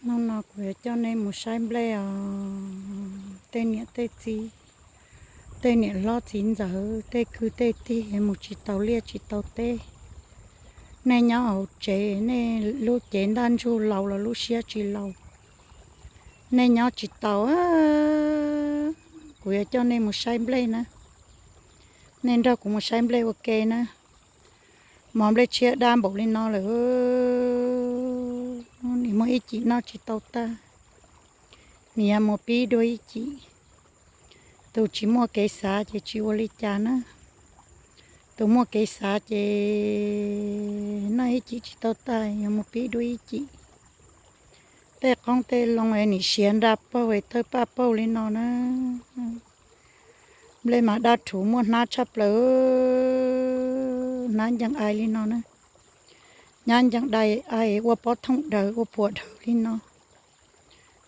Hnub no kuv yuav coj nej mus saib nplej os, tej niam tej txiv, tej niam hlob txiv ntxawm, tej kwv tej tij mus tsis tau liaj tsis tau teb. Nej nyob hauv tsev, nej lub cev ntaj ntsug laus los lub siab tsis laus, nej nyob tsis tau. Kuv yuav coj nej mus saib nplej na, nej nrog kuv mus saib nplej ua ke na. Mov nplej tshiab dab npaum li no lawm, nim muaj ib cim noj tsis tau tag, nim yuav mus pib dua ib cim. Tus tsis muaj kev xav ces tsis ua li cas na, tus muaj kev xav ces noj ib cim tsis tau tag yuav mus pib dua ib cim. Tej qoob tej loo es nim siav nra paug es thawj paj paug li no na, nplej mas dab rhuv muaj hnab tshaj plaws, hnab ncees ai li no na, hnab ncees dai ai ua pob thooj daws ua phuam daws li no.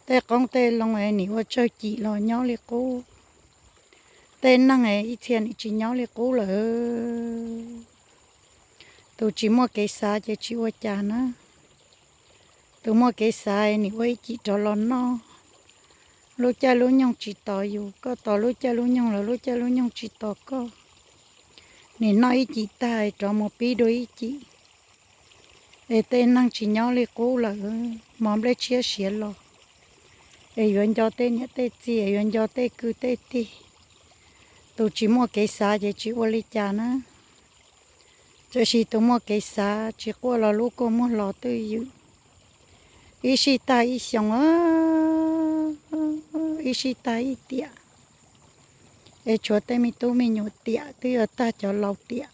Tej qoob tej loo es nim ua tsawg cim los nyob li qub, tej neeg es ib txhia nim tsis nyob li qub lawm. Tus tsis muaj kev xav ces tsis ua cas na, tus muaj kev xav nim ua ib cim rov los noj. Lub caij lub nyoog tsis tos yus, koj tos lub caij lub nyoog los lub caij lub nyoog tsis tos koj, nim noj ib cim tag rov mus pib dua ib cim. Es tej neeg tsis nyob li qub lawm, mov nplej tshiab siav los, es yuav nco tej niam tej txiv, yuav nco tej kwv tej tij. Tus tsis muaj kev xav ces tsis ua li cas na, tiam sis tus muaj kev xav tsis quaj los lub kua muag los twj ywm. Ib sij tag ib xyoo, ib sij tag ib tiam, es tshuav tej me tub me nyuam tiam twb yuav tag cov laus tiam.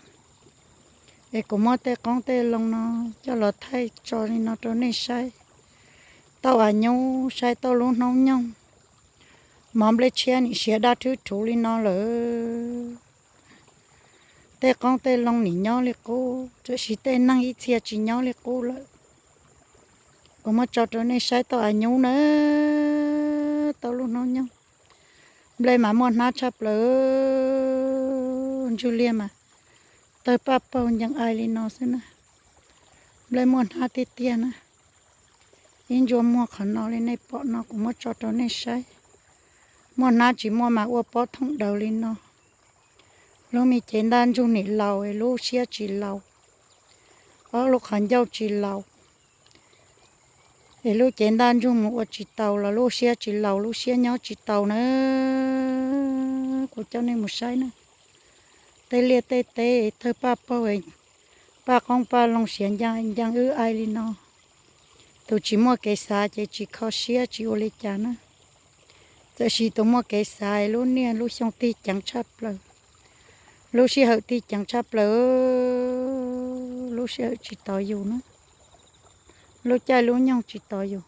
Es kuv muab tej qoob tej loo no coj los thaij tso li no rau nej saib, tau av nyub saib tau lub hnub nyoog. Mov nplej tshiab nim siav dab rhuv rhuv li no lawm, tej qoob tej loo nim nyob li qub, tiam sis tej neeg ib txhia tsis nyob li qub lawm. Kuv muab tso rau nej saib tau av nyub na, tau lub hnub nyoog. Nplej mas muaj hnab tshaj plaws, ntsug liag mas tawg paj paug ncees ai li no xwb na. Nplej muaj hnab tiag tiag na. Ib ntsuag muag qhov no li nej pom no kuv muab tso rau nej saib. Muaj hnab tsis muaj mas ua pob thooj daws li no. Lub me cev ntaj ntsug nim laus es lub siab tsis laus, ob lub qhov ncauj tsis laus, es lub cev ntaj ntsug mus ua tsis taus los lub siab tsis laus, lub siab nyob tsis tau na. Kuv coj nej mus saib na, tej liaj tej teb thawj paj paug, paj qoob paj loo siav ncees wb ai li no. Tus tsis muaj kev xav ces tsis kho siab tsis ua li cas na, tiam sis tus muaj kev xav lub niaj lub xyoo tig ceev tshaj plaws, lub sij hawm tig ceev tshaj plaws, lub sij hawm tsis tos yus na, lub caij lub nyoog tsis tos yus.